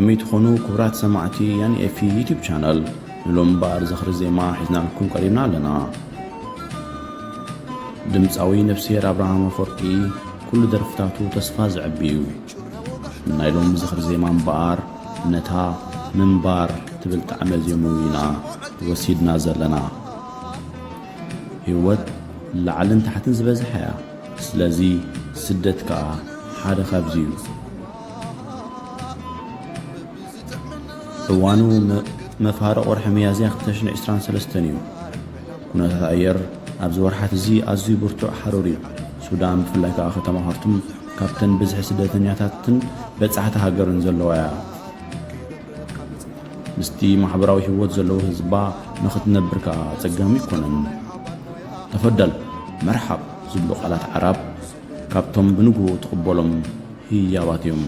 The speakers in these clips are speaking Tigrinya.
ከመይ ትኾኑ ክቡራት ሰማዕቲ ያን ኤፊ ዩቲዩብ ቻነል? ንሎም እምበኣር ዝኽሪ ዜማ ሒዝናልኩም ቀሪብና ኣለና። ድምፃዊ ነፍስሄር ኣብርሃም ኣፈወርቂ ኩሉ ደርፍታቱ ተስፋ ዘዕቢ እዩ። ናይ ሎም ዝኽሪ ዜማ እምበኣር ነታ ምንባር ትብል ጣዕመ ዜምኡ ኢና ወሲድና ዘለና። ህይወት ላዕልን ታሕትን ዝበዝሐ እያ። ስለዚ ስደት ከኣ ሓደ ካብዚ እዩ። እዋኑ መ-፣ መፋርቕ ወርሒ ሚያዝያ ክልተ ሽሕን ዕስራን ሰለስተን እዩ። ኩነታት ኣየር ኣብዚ ወርሓት እዚ ኣዝዩ ብርቱዕ ሓሩር እዩ። ሱዳን፣ ብፍላይ ከኣ ከተማ ካርቱም፣ ካብተን ብዝሒ ስደተኛታትን በጻሕቲ ሃገርን ዘለዋ እያ። ምስቲ ማሕበራዊ ህይወት ዘለዎ ህዝባ ንኽትነብር ከኣ ኣጸጋሚ ኣይኮነን። ተፈደል፣ መርሓብ ዝብሉ ቃላት ዓራብ ካብቶም ብንግሆ ትቕበሎም ህያባት እዮም።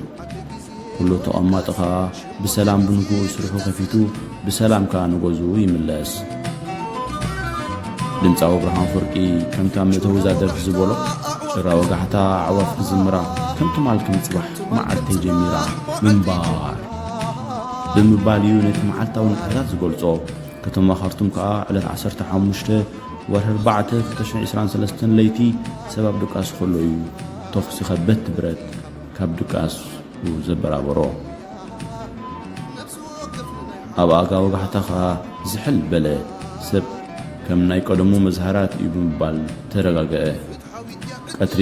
ኩሉ ተቐማጢ ኸኣ ብሰላም ብንግሆ ስርሑ ከፊቱ ብሰላም ከኣ ንገዝኡ ይምለስ። ድምፃዊ ኣብርሃም ኣፈወርቂ ከምታ መእተዊ እዛ ደርፊ ዝበሎ፣ ጭራ ወጋሕታ ኣዕዋፍ ክዝምራ ከም ትማል ከም ጽባሕ መዓልተይ ጀሚራ ምንባር ብምባል እዩ ነቲ መዓልታዊ ንጥፈታት ዝገልጾ። ከተማ ካርቱም ከኣ ዕለት ዓሰርተ ሓሙሽተ ወርሒ ኣርባዕተ ክልተ ሽሕን ዕስራን ሰለስተን ለይቲ ሰብ ኣብ ድቃስ ከሎ እዩ ተኹሲ ከበድቲ ብረት ካብ ድቃሱ ዘበራበሮ። ኣብ ኣጋ ወጋሕታ ከኣ ዝሕል በለ። ሰብ ከም ናይ ቀደሙ መዝሃራት እዩ ብምባል ተረጋገአ። ቀትሪ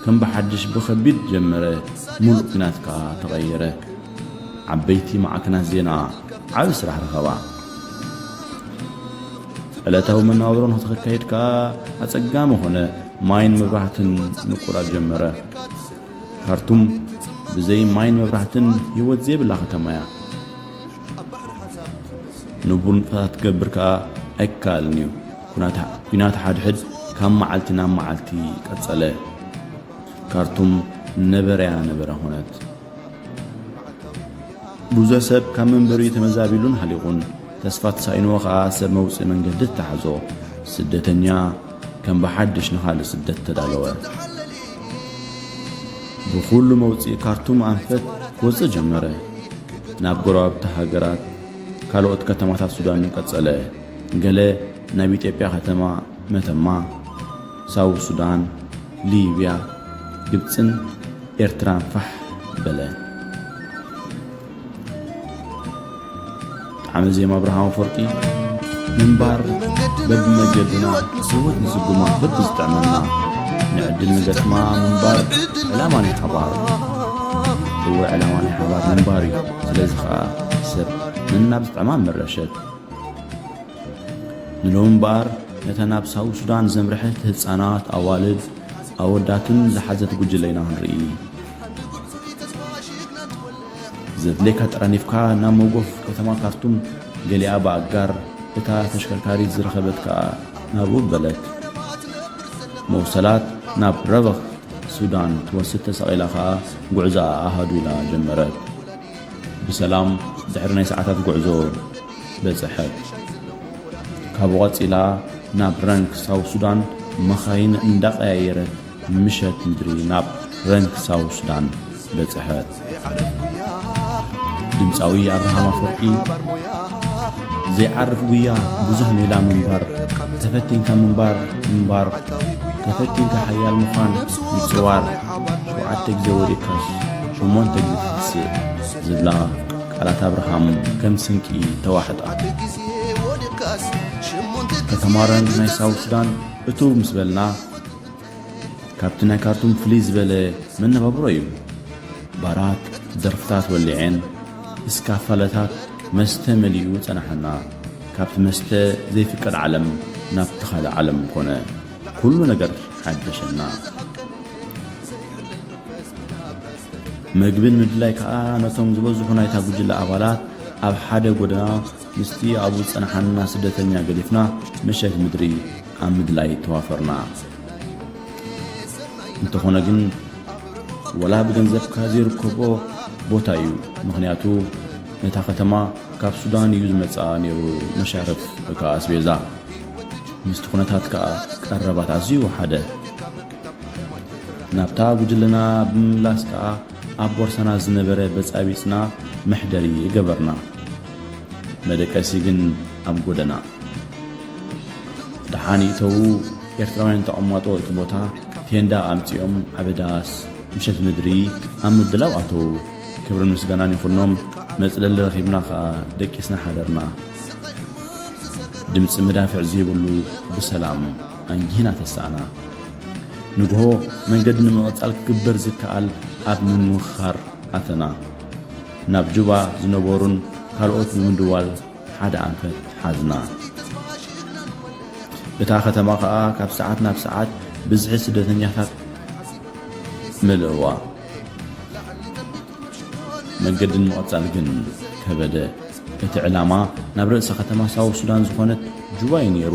ከም ብሓድሽ ብኸቢድ ጀመረ፣ ሙሉእ ኲናት ከኣ ተቐየረ። ዓበይቲ ማዕከናት ዜና ዓቢ ስራሕ ረኸባ። ዕለታዊ መነባብሮ ንኽትከካየድ ከኣ ኣጸጋሚ ኾነ። ማይን መብራህትን ምቁራጽ ጀመረ። ካርቱም ብዘይ ማይን መብራህትን ህይወት ዘይብላ ከተማ እያ። ንቡር ንጥፈታት ክትገብር ከኣ ኣይከኣልን እዩ። ኩናት፣ ኲናት ሓድሕድ ካብ መዓልቲ ናብ መዓልቲ ቀጸለ። ካርቱም ነበረያ ነበረ ኾነት። ብዙሕ ሰብ ካብ መንበሪኡ ተመዛቢሉን ሃሊቑን፣ ተስፋ ተሳኢንዎ ኸኣ ሰብ መውጽኢ መንገዲ ተታሕዞ። ስደተኛ ከም ብሓድሽ ንኻልእ ስደት ተዳለወ። ብኹሉ መውጽኢ ካርቱም ኣንፈት ክወጽእ ጀመረ። ናብ ጎረባብቲ ሃገራት፣ ካልኦት ከተማታት ሱዳን ቀጸለ። ገለ ናብ ኢትዮጵያ ከተማ መተማ፣ ሳውት ሱዳን፣ ሊብያ፣ ግብጽን ኤርትራን ፋሕ በለ። ጣዕመ ዜማ ኣብርሃም ኣፈወርቂ። ምንባር በብመገድና፣ ህይወት ንስጉማ በብዝጥዕመና። ንዕድል ንገጥማ ምንባር ዕላማ ናይ ሓባር። እወ፣ ዕላማ ናይ ሓባር ምንባር እዩ። ስለዚ ኸኣ ሰብ ነናብ ዝጥዕማ መረሸት። ንሎሚ እምበኣር ነታ ናብ ሳውት ሱዳን ዘምርሐት ህጻናት፣ ኣዋልድ፣ ኣወዳትን ዝሓዘት ጉጅለ ኢና ክንርኢ። ዘድልየካ ጠራኒፍካ ናብ መጎፍ ከተማ ካርቱም፣ ገሊኣ ብኣጋር እታ ተሽከርካሪት ዝረኸበት ከኣ ናብኡ በለት። መውሰላት ናብ ረበኽ ሱዳን ትወስድ ተሰቒላ ከኣ ጉዕዞኣ ኣሃዱ ኢላ ጀመረት። ብሰላም ድሕሪ ናይ ሰዓታት ጉዕዞ በጽሐት። ካብኡ ቀጺላ ናብ ረንክ ሳውት ሱዳን መኻይን እንዳቐያየረት ምሸት ምድሪ ናብ ረንክ ሳውት ሱዳን በጽሐት። ድምፃዊ ኣብርሃም ኣፈወርቂ። ዘይዓርፍ ጉያ ብዙሕ ሜላ ምንባር፣ ተፈቲንካ ምንባር፣ ምንባር፣ ተፈቲንካ ሓያል ምዃን፣ ምጽዋር፣ ሸውዓተ ግዜ ወዲቕካስ ሸሞንተ ግዜ ትትስእ ዝብላ ቃላት ኣብርሃም ከም ስንቂ ተዋሕጣ። ከተማ ረንክ ናይ ሳውት ሱዳን እትው ምስ በልና፣ ካብቲ ናይ ካርቱም ፍልይ ዝበለ መነባብሮ እዩ። ባራት ደርፍታት ወሊዐን፣ እስካፋለታት መስተ መሊኡ ጸናሓና። ካብቲ መስተ ዘይፍቀድ ዓለም ናብቲ ካልእ ዓለም ኮነ። ኩሉ ነገር ሓደሸና። መግብን ምድላይ ከኣ ነቶም ዝበዝሑ ናይታ ጉጅለ ኣባላት ኣብ ሓደ ጎደና ምስቲ ኣብኡ ዝጸንሓና ስደተኛ ገዲፍና ምሸት ምድሪ ኣብ ምድላይ ተዋፈርና። እንተኾነ ግን ወላ ብገንዘብካ ዘይርከቦ ቦታ እዩ። ምኽንያቱ ነታ ከተማ ካብ ሱዳን እዩ ዝመጽኣ ነይሩ መሻርፍ ወይ ከኣ ኣስቤዛ። ምስቲ ኩነታት ከኣ ቀረባት ኣዝዩ ሓደ። ናብታ ጉጅለና ብምምላስ ከኣ ኣብ ቦርሳና ዝነበረ በጻቢጽና መሕደሪ ገበርና። መደቀሲ ግን ኣብ ጎደና። ደሓን ይእተዉ፣ ኤርትራውያን ተቐማጦ እቲ ቦታ ቴንዳ ኣምጺኦም ዓበ ዳስ ምሸት ምድሪ ኣብ ምድላው ኣተዉ። ክብርን ምስጋናን ይኹኖም፣ መጽለሊ ረኺብና ከኣ ደቂስና ሓደርና። ድምጺ መዳፍዕ ዘይብሉ ብሰላም ኣንጊህና ተሳእና። ንግሆ መንገዲ ንምቕጻል ክግበር ዝከኣል ኣብ ምምኽኻር ኣተና። ናብ ጁባ ዝነበሩን ካልኦት ብምድዋል ሓደ ኣንፈት ሓዝና። እታ ከተማ ከኣ ካብ ሰዓት ናብ ሰዓት ብዝሒ ስደተኛታት መልእዋ። መንገዲ ንምቕጻል ግን ከበደ። እቲ ዕላማ ናብ ርእሰ ከተማ ሳውት ሱዳን ዝኾነት ጁባ እዩ ነይሩ።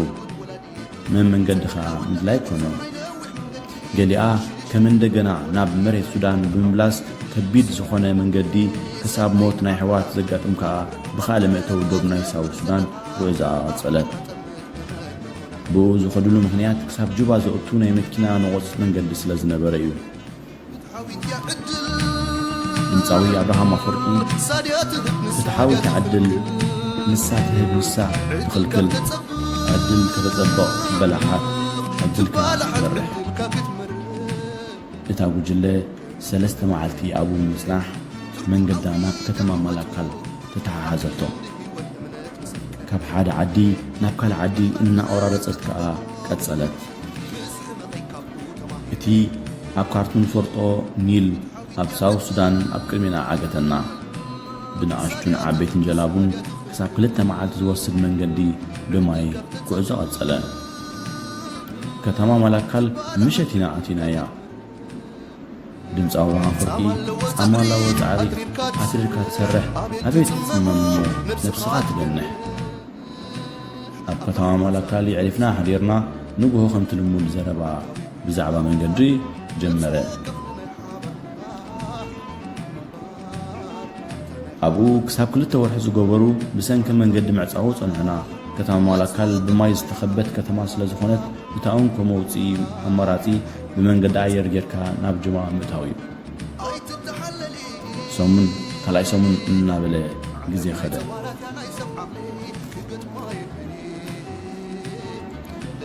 መን መንገዲ ከኣ ምድላይ ኮነ። ገሊኣ ከም እንደገና ናብ መሬት ሱዳን ብምምላስ ከቢድ ዝኾነ መንገዲ ክሳብ ሞት ናይ ኣሕዋት ዘጋጥም ከኣ ብኻልእ መእተዊ ዶብ ናይ ሳውት ሱዳን ጉዕዞኣ ቀጸለት። ብኡ ዝኸድሉ ምኽንያት ክሳብ ጁባ ዘእቱ ናይ መኪና ነቖጽ መንገዲ ስለ ዝነበረ እዩ። ድምጻዊ ኣብርሃም ኣፈወርቂ፣ ፍትሓዊት ዕድል ንሳ ትህብ ንሳ ትኽልክል፣ ዕድል ከተጸብቕ ትበላሓት፣ ዕድልካ ትመርሕ። እታ ጉጅለ ሰለስተ መዓልቲ ኣብኡ ብምጽናሕ መንገዳ ናብ ከተማ ማላካል ተተሓሓዘቶ። ካብ ሓደ ዓዲ ናብ ካልእ ዓዲ እናቖራረጸት ከኣ ቀጸለት። እቲ ኣብ ካርቱም ዝፈልጦ ኒል ኣብ ሳውት ሱዳን ኣብ ቅድሜና ዓገተና። ብንኣሽቱን ዓበይትን ጀላቡን ክሳብ ክልተ መዓልቲ ዝወስድ መንገዲ ብማይ ጉዕዞ ቀጸለ። ከተማ ማላካል ምሸት ኢና ኣቲናያ። ድምጻዊ ኣብርሃም ኣፈወርቂ፣ ኣማላዎ ጻዕሪ ኣትሪርካ ትሰርሕ፣ ኣበይ ትጽመም እሞ ነብስኻ ትገንሕ። ኣብ ከተማ ማላካል የዕሪፍና ሓዲርና፣ ንግሆ ከምቲ ልሙድ ዘረባ ብዛዕባ መንገዲ ጀመረ። ኣብኡ ክሳብ ክልተ ወርሒ ዝገበሩ ብሰንኪ መንገዲ ምዕጻዉ ጸንሑና። ከተማ ማላካል ብማይ ዝተኸበት ከተማ ስለ ዝኾነት፣ እታ እንኮ መውጽኢ ኣማራጺ ብመንገዲ ኣየር ጌርካ ናብ ጁባ ምእታው እዩ። ሰሙን፣ ካልኣይ ሰሙን እናበለ ግዜ ኸደ።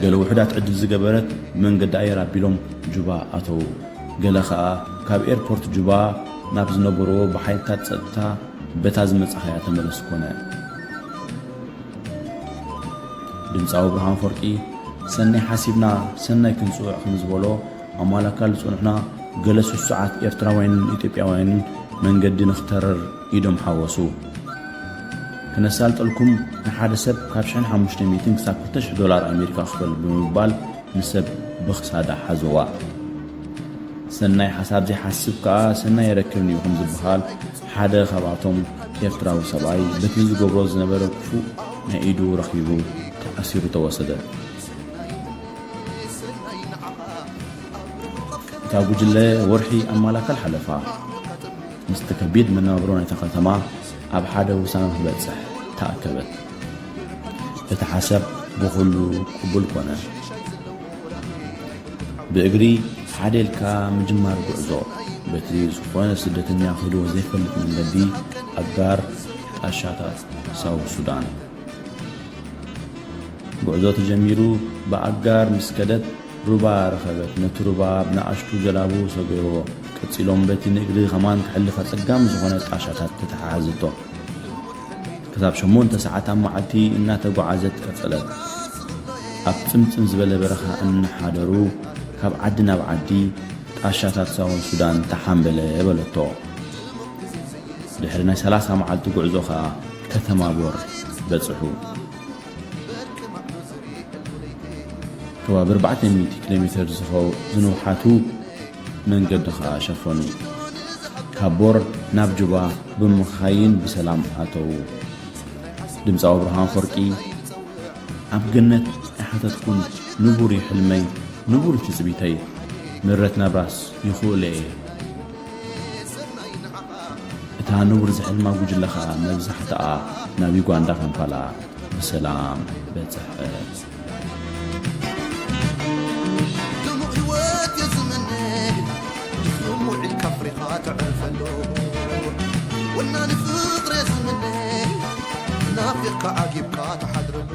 ገለ ውሑዳት ዕድል ዝገበረት ብመንገዲ ኣየር ኣቢሎም ጁባ ኣተዉ። ገለ ኸኣ ካብ ኤርፖርት ጁባ ናብ ዝነበርዎ ብሓይልታት ጸጥታ በታ ዝመጻኻያ ተመለስ ኮነ። ድምጻዊ ብርሃን ኣፈወርቂ፣ ሰናይ ሓሲብና ሰናይ ክንጽውዕ ከም ዝበሎ፣ ኣብ ማላካል ዝጸንሑና ገለ ስሱዓት ኤርትራውያንን ኢትዮጵያውያንን መንገዲ ንኽተርር ኢዶም ሓወሱ። ክነሳልጠልኩም፣ ንሓደ ሰብ ካብ ሽሕን ሓሙሽተ ሚእትን ክሳብ ክልተ ሽሕ ዶላር ኣሜሪካ ክፈል ብምባል ንሰብ ብኽሳዳ ሓዝዋ። ሰናይ ሓሳብ ዘይሓስብ ከኣ ሰናይ ኣይረክብን እዩ ከም ዝበሃል፣ ሓደ ካብኣቶም ኤርትራዊ ሰብኣይ በቲ ዝገብሮ ዝነበረ ክፉእ ናይ ኢዱ ረኺቡ ተኣሲሩ ተወሰደ። እታ ጉጅለ ወርሒ ኣብ ማላካል ሓለፋ። ምስቲ ከቢድ መነባብሮ ናይታ ከተማ ኣብ ሓደ ውሳነ ክትበጽሕ ተኣከበት። እቲ ሓሳብ ብኹሉ ቅቡል ኮነ። ብእግሪ ሓደ ኢልካ ምጅማር ጉዕዞ፣ በቲ ዝኾነ ስደተኛ ክህልዎ ዘይፈልጥ መንገዲ ኣጋር ጣሻታት ሳውት ሱዳን። ጉዕዞ ተጀሚሩ፣ ብኣጋር ምስ ከደት ሩባ ረኸበት። ነቲ ሩባ ብንኣሽቱ ጀላቡ ሰገይዎ። ቀጺሎም በቲ ንእግሪ ከማን ክሕልፍ ኣጸጋሚ ዝኾነ ጣሻታት ተተሓሓዘቶ። ክሳብ ሸሞንተ ሰዓት ኣብ መዓልቲ እናተጓዓዘት ቀጸለት። ኣብ ጽምጽም ዝበለ በረኻ እናሓደሩ፣ ካብ ዓዲ ናብ ዓዲ ጣሻታት ሳውት ሱዳን ተሓምበለ በለቶ። ድሕሪ ናይ ሰላሳ መዓልቲ ጉዕዞ ኸኣ ከተማ ቦር በጽሑ። ከባቢ ኣርባዕተ ሚእቲ ኪሎ ሜተር ዝኸው-፣ ዝንውሓቱ መንገዲ ኸኣ ሸፈኑ። ካብ ቦር ናብ ጁባ ብምኻይን ብሰላም ኣተዉ። ድምጻዊ ብርሃን ኣፈወርቂ፣ ኣብ ገነት ኣይሓተትኩን፣ ንቡር እዩ ሕልመይ፣ ንቡር እዩ ትጽቢተይ፣ ምረት ናብራስ ይኽእሎ እየ። እታ ንቡር ዝሕልማ ጉጅለ ኸኣ መብዛሕትኣ ናብ ዩጋንዳ ካምፓላ ብሰላም በጽሐት። ድሙቕ ህይወት እየ ዝምነ፣ ድኹም ውዒልካ ኣፍሪኻ ተዕርፈሉ። ወናኒ ፍቕሬ ዝምነይ ናፊቕካ ዓጊብካ ትሓድረሉ